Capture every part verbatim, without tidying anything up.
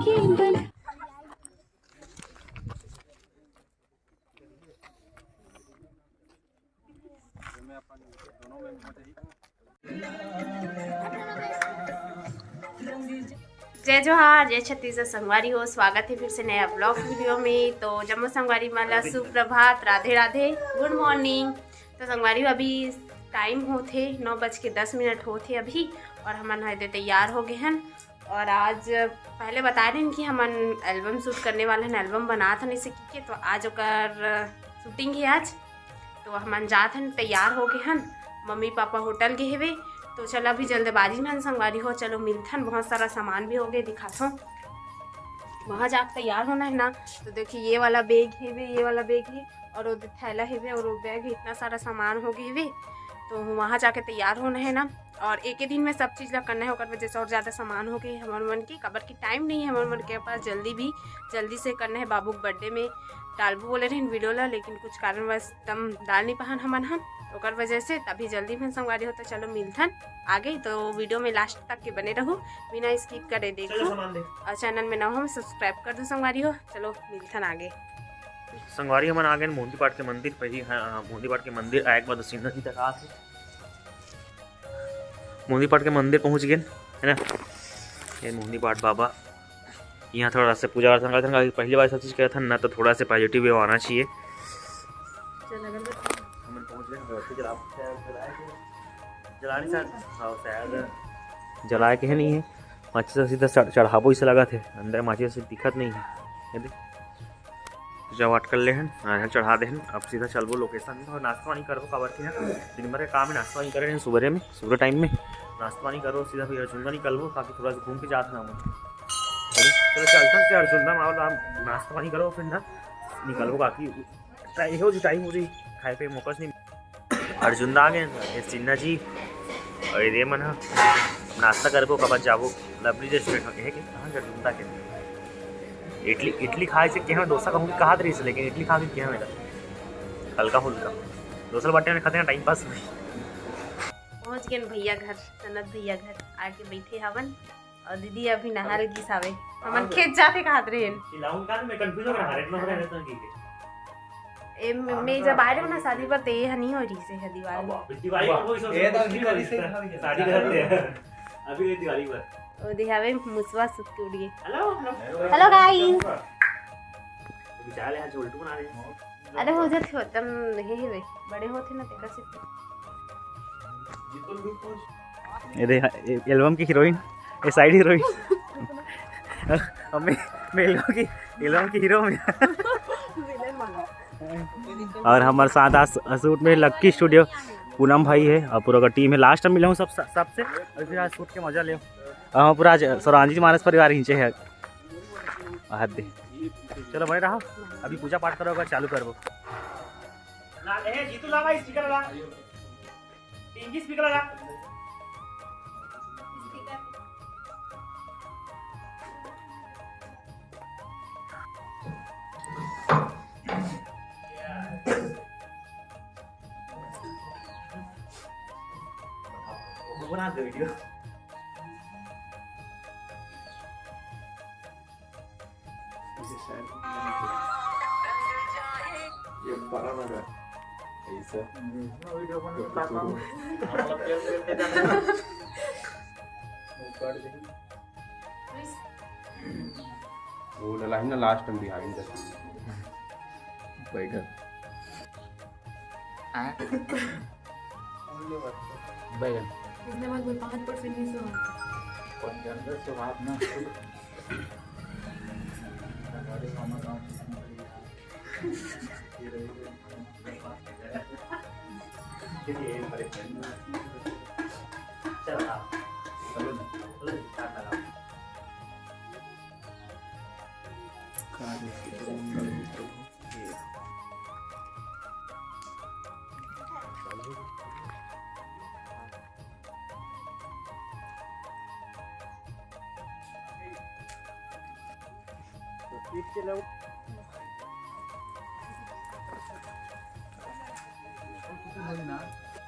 जय जोहार, जय छत्तीसगढ़ संगवारी हो, स्वागत है फिर से नया ब्लॉग वीडियो में। तो जम्मो संगवारी मन ला सुप्रभात, राधे राधे, गुड मॉर्निंग। तो संगवारी हो, अभी टाइम होथे नौ बज के दस मिनट होथे अभी, और हमन ह एदे तैयार हो गए हन। और आज पहले बता रहे हन कि हमन एल्बम शूट करने वाले हन, एल्बम बनात हन इसे के, तो आज ओकर शूटिंग है आज। तो हमन जात हन, तैयार हो गए हन, मम्मी पापा होटल गे हेवे। तो चलो अभी जल्दबाजी में हन संगवारी हो, चलो मिलथन, बहुत सारा सामान भी हो गए, दिखाथों। वहाँ जाके तैयार होना है ना। तो देखिए ये वाला बैग हेवे, ये वाला बैग है, और वो थैला हेवे, और वो बैग है, इतना सारा सामान हो गए हेवे। तो वहाँ जाके तैयार होना है ना, और एक ही दिन में सब चीज़ ला करना है, ओकर वजह से और ज़्यादा सामान हो गए हमर मन के, काबर कि टाइम नहीं है हमर मन के पास, जल्दी भी जल्दी से करना है। बाबू के बर्थडे में डालबो बोले रहिन वीडियो ला, लेकिन कुछ कारणवश तम डाल नहीं पाहन हमन ह, ओकर वजह से तभी जल्दी में संगवारी हो। तो चलो मिलथन आगे, तो वीडियो में लास्ट तक के बने रहू, बिना स्किप करे देखो। और चैनल में नवा हो सब्सक्राइब कर दो संगवारी हो। चलो मिलथन आगे। संगवारी हमन आ गए मोहंदी पाट के मंदिर पे ही। हाँ, मोहंदी पाट के मंदिर आए के बाद सिन्हा जी तक आके मोहंदी पाट के मंदिर पहुंच गए, है ना। ये मोहंदी पाट बाबा, यहाँ थोड़ा से पूजा अर्चना करते हैं, पहली बार सब चीज़ करते हैं ना, तो थोड़ा से पॉजिटिव वे आना चाहिए। हमन पहुंच गए, अगरबत्ती जला, जलाए के, जलानी शायद, हाँ, शायद जलाए के है नहीं है, माचिस सीधा चढ़-, चढ़ाबो इसे लगा थे, अंदर माचिस से दिखत नहीं है। ये देख। पूजा पाठ कर ले हन, आधा चढ़ा दे हन। अब सीधा चलबो लोकेशन में और नाश्ता पानी करबो, काबर कि ना दिन भर के काम है, नाश्ता पानी करे हन सुबह में, सुबह टाइम में नाश्ता पानी करबो, सीधा फिर अर्जुंदा निकलबो, ताकि थोड़ा सा घूम के जात ना हमन। चलो चलता से अर्जुंदा मावल नाश्ता पानी करो, फिर ना निकलबो, काकि टाइम हो जी, टाइम हो जी, खाए पे मौका नहीं। अर्जुन दा आ गए, ये सिन्हा जी और ये मन ह नाश्ता करबो, ओकर बाद जाबो लवली रेस्टोरेंट में। कहे के कहाँ के अर्जुन दा के इडली, इडली खाए से कहे डोसा कहूँ कि कहा रही से, लेकिन इडली खा के कहे मेरा हल्का फुल्का दोसर बाटे में खाते हैं, टाइम पास हुई। पहुँच गए भैया घर, सनत भैया घर आके बैठे हवन। और दीदी अभी नहा ले गिस हावे। हमन खेत जाके कहत रहेन। खिलाऊं का? मैं कंफ्यूज हो गया, हरे इतना हो रहा है, इतना की के। ए, मैं, मैं जब आए रहे ना शादी पर, ते ये नहीं हो रही से है दिवाली। अब दिवाली में कोई सोच ए, तो कुछ नहीं हो रही से है। शादी करते हैं। अभी ये दिवाली पर। ओ, दिखावे मुसवा सुत के उड़िए। Hello, hello. Hello, guys. बेचारे यहाँ झोलटू बना रहे हैं। अरे, हो जाते हो, तम नहीं है वे, बड़े होते ना, तेरा से। ये दे, ये एल्बम की हीरोइन, ये साइड हीरोइन। अब मैं, मैं एल्बम की, एल्बम की हीरो हूँ। और हमारे साथ आज शूट में लक्की स्टूडियो पूनम भाई है और पूरा का टीम है। लास्ट टाइम मिला हूँ सब, सबसे, और फिर आज शूट के मजा ले। और हम पूरा आज सौरांजी मानस परिवार खींचे हैं। हद दे। चलो बने रहो, अभी पूजा पाठ करो, अगर चालू करबो। ला, ए, जीतू ला भाई, स्पीकर ला। पिंकी स्पीकर ला। बना दे वीडियो। ये शायद ये बड़ा लगा ऐसा। वीडियो बना तो पापा। वो डला है ना लास्ट में बिहाइंड द बैगन। बैगन। इसने मत बोल, पाँच परसेंट नहीं सुना। पंचानवे सौ बात ना। हमारे मामा गाँव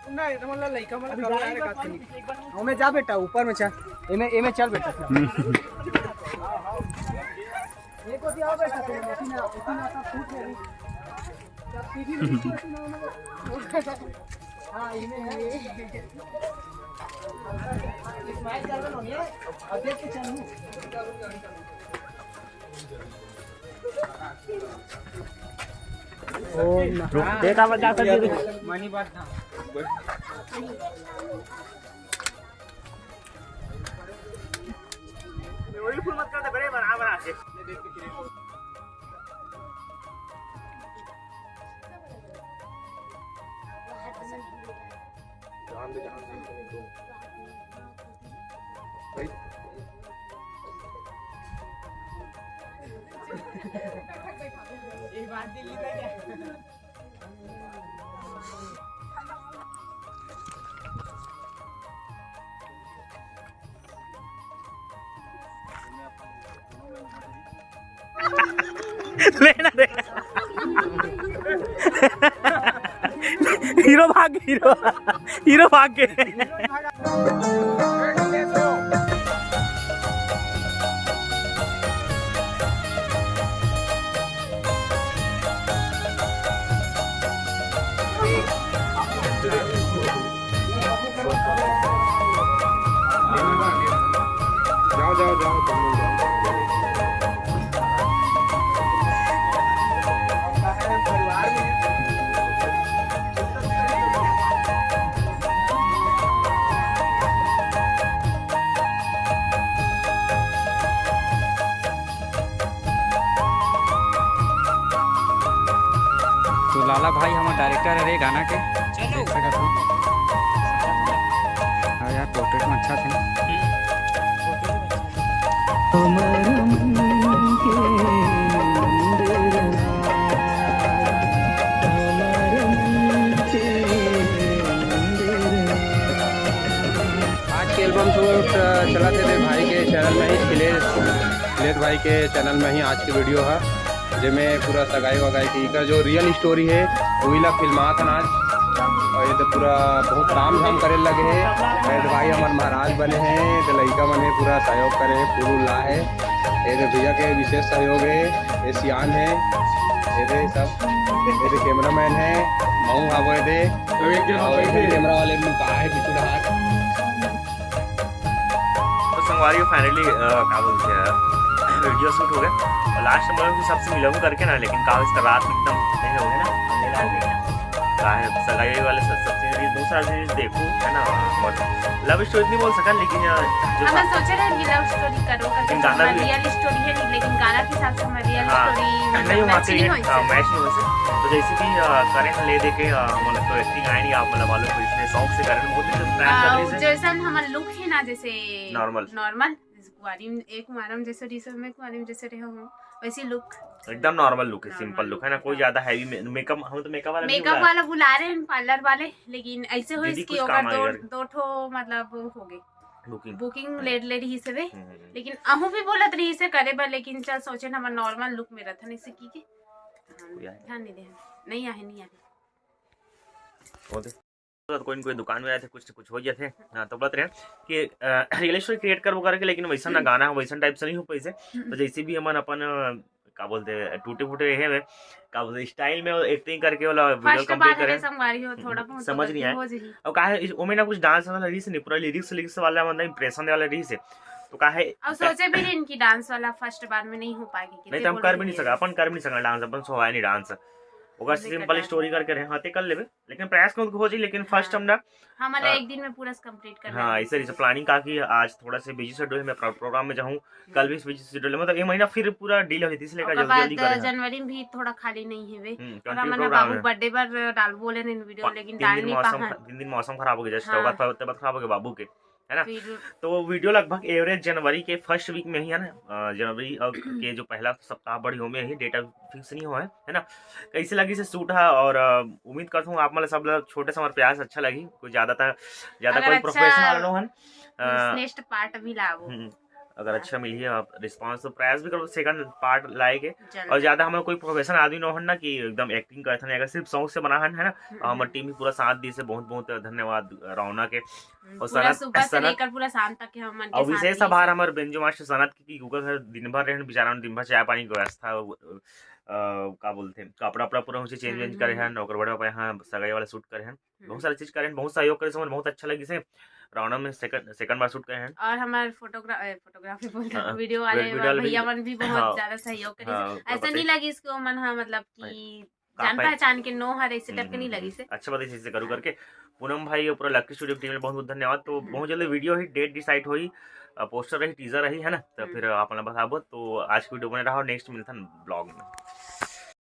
नहीं, तो मतलब लइका मतलब कब आएगा? ओमे जा बेटा, ऊपर में चल, एमे, एमे चल बेटा। हम्म। एक होती आओ बेटा, तुम लेकिन लेकिन आता फूट है। जब टीवी में देखती होती ना, उन्होंने हाँ, इनमें है। स्माइल कर लो, ये अब देख के चलूं। ओ ना। रुक, देखा बता कर दे। मनी बात था। मेमोरी फुल मत कर दे बड़े, बराबर आ। जान दे, जान दे। भाई। ये बात दिल्ली में क्या? लेना रे। हीरो भाग, हीरो, हीरो भाग के। जाओ, जाओ, जाओ, तुम लोग जाओ। तो लाला भाई हमर डायरेक्टर हरे गाना के, चलो। देख सकत हो। हाँ यार, पोर्ट्रेट में अच्छा थे ना। आज के एल्बम तो चला थे भाई के चैनल में ही, खिलेश, खिलेश भाई के चैनल में ही आज की वीडियो है, जेमे पूरा सगाई वगाई की इकर जो रियल स्टोरी है, वही ला फिल्मात हन आज। और ये तो पूरा बहुत ताम झाम करे लगे है। ये तो भाई हमारे महाराज बने हैं, तो लड़का मन है पूरा सहयोग करे है, फूल उल ला है। ये तो भैया के विशेष सहयोग है, ये सियान है, ये दे सब, ये दे कैमरामैन है, महू हावो ये दे। तो एक दिन और हम एक दिन कैमरा वाले में कहा है बिचुल हाथ। तो संगवारी, फाइनली का बोलते हैं, वीडियो शूट हो गया और लास्ट में सबसे मिला हूँ करके ना, लेकिन का इसका रात में एकदम नहीं हो गया ना, अंधेरा हो गया। का है सगाई वाले सब, सब चीज, दो चार चीज देखूं, है ना। और लव स्टोरी नहीं बोल सका, लेकिन अ, जो हमें सा- सोचे रहे कि लव स्टोरी करो करके, लेकिन गाना भी रियल स्टोरी है नहीं, लेकिन गाना के हिसाब से हमारी रियल हाँ, स्टोरी नहीं, वहाँ मैच के नहीं लिए, होइसे। हाँ, मैच नहीं होइसे। तो जैसे कि अ, करें ले दे के अ, मतलब तो एक्टिंग आए नहीं, आप मतलब मालूम हो इसने सॉन्ग से करें बहुत ही प्रैंक कर आ, रहे थे। जैसन हमर लुक है ना, जैसे नॉर्मल। नॉर्मल, जैसे कुआरी में, एक कुआरा में जैसे रही, मैं कुआरी में जैसे रहे हूँ, वैसी लुक। एकदम नॉर्मल लुक है, नॉर्मल सिंपल लुक लुक है ना, है। कोई ज्यादा हैवी मेकअप, हम तो मेकअप वाला नहीं मेकअप बुलाए। वाला बुला रहे हैं, पार्लर वाले, लेकिन ऐसे हो दीदी इसकी कुछ ओकर काम दो, आएगा। दो ठो मतलब हो गए। बुकिंग। बुकिंग लेट ले रही से वे, हम्म, हम्म, हम्म। लेकिन अहू भी बोलत रही से करे बर, लेकिन चल सोचे न हमर नॉर्मल लुक में रहता नहीं से की के। हाँ, कोई आए? ध्यान नहीं दे, नहीं आहे, नहीं आहे। वो दे। तो कोई न कोई दुकान में आए थे, कुछ न कुछ हो गया थे। हाँ, तो बोलत रहे कि अ, रियल स्टोरी क्रिएट करबो करके, लेकिन वैसा ना गाना, वैसा टाइप से नहीं हो पैसे। हम्म। तो जैसे भी हमन अपन अ, का बोलते हैं, टूटे फूटे रहे हुए, का बोलते हैं, स्टाइल में एक्टिंग करके वाला वीडियो फर्स्ट कंप्लीट बार करे। है संगवारी हो, थोड़ा हम्म, बहुत समझ नहीं गलती आया। हो जाही। और का है, इस, ओमे ना कुछ डांस वाला रही से नहीं, पूरा लिरिक्स, लिरिक्स वाला मतलब इंप्रेशन वाला रही से। तो का है, और का सोचे भी नहीं कि डांस वाला फर्स्ट बार में नहीं हो पाएगी, नहीं तो हम कर भी नहीं सका, अपन कर भी नहीं सका डांस, अपन सो है नहीं डांस। ओकर दिक्कत सिंपल है। स्टोरी करके रहे, हाँ, ते कर लेबे, लेकिन प्रयास कौन हो जाए, लेकिन फर्स्ट हाँ। हम ना हमला हाँ। एक दिन में पूरा कंप्लीट कर हाँ, लेना। ऐसे, ऐसे प्लानिंग का कि आज थोड़ा से बिजी शेड्यूल है, मैं प्रो-, प्रोग्राम में जाऊँ, कल भी बिजी शेड्यूल है, मतलब ये महीना फिर पूरा डीले हो जाती, इसलिए ओकर जल्दी, जल्दी बाद करे हैं। जनवरी में भी थोड़ा खाली नहीं है वे। हम्म, और कंटिन्यू हमन प्रोग्राम बाबू है। बर्थडे पर डालबो बोले नहीं वीडियो, पा-, लेकिन तीन डाल दिन नहीं मौसम पाए। ख-, तीन दिन मौसम खराब हो गया, जस्ट हाँ। ओकर बाद तबियत खराब हो गया बाबू के, है ना? फिर तो वीडियो लगभग एवरेज जनवरी के फर्स्ट वीक में ही है ना, अ, जनवरी और के जो पहला सप्ताह बढ़िया में ही डेटा फिक्स नहीं हुआ है, है ना? कैसे लगी से शूट है और अ, उम्मीद करता हूँ आप मतलब सब लोग छोटे से हमारे प्यार से अच्छा लगी, कोई ज्यादा था, ज्यादा अगर कोई अच्छा प्रोफेशनल वाला नो हन। अ, नेक्स्ट पार्ट भी लाओ। हम्म, अगर अच्छा मिलही आप रिस्पॉन्स तो प्रयास भी करबो सेकंड पार्ट लाए के। और ज्यादा हमर कोई प्रोफेशनल आदमी नोहन ना कि एकदम एक्टिंग करथन, अगर सिर्फ शौक से बनाहन है ना। हमर टीम भी पूरा साथ दिस हे, बहुत बहुत धन्यवाद रौनक के। और सनत, सुबह से लेकर पूरा शाम तक के हमन के और विशेष आभार हमर बेंजो मास्टर सनत के कि ओकर घर दिन भर रहन, बेचारा दिन भर चाय पानी के व्यवस्था, का बोलथे, कपड़ा उपड़ा पूरा उसे चेंज वेंज करे हन, ओकर बड़े पापा यहाँ सगाई वाला शूट करे हन, बहुत सारा चीज करे हन, बहुत सहयोग करे से हमन बहुत अच्छा लगिस हे। रौनक में सेकंड सेकंड बार शूट करे हन। और हमर फोटोग्राफी बोलता, वीडियो वाले भैया मन भी बहुत ज्यादा सहयोग करे। ऐसा नहीं लगिस कि ओमन हा मतलब कि जान पहचान के नो हर ऐसे टाइप के नहीं लगिस हे। अच्छा बात है, ऐसे करू करके। पूनम भाई और पूरा लक्की स्टूडियो टीम में बहुत बहुत धन्यवाद। तो बहुत जल्दी वीडियो ही, डेट डिसाइड होई, पोस्टर रही, टीजर रही, है ना? तो फिर आप बताबो। तो आज की वीडियो बने रहो, नेक्स्ट मिलथन ब्लॉग में।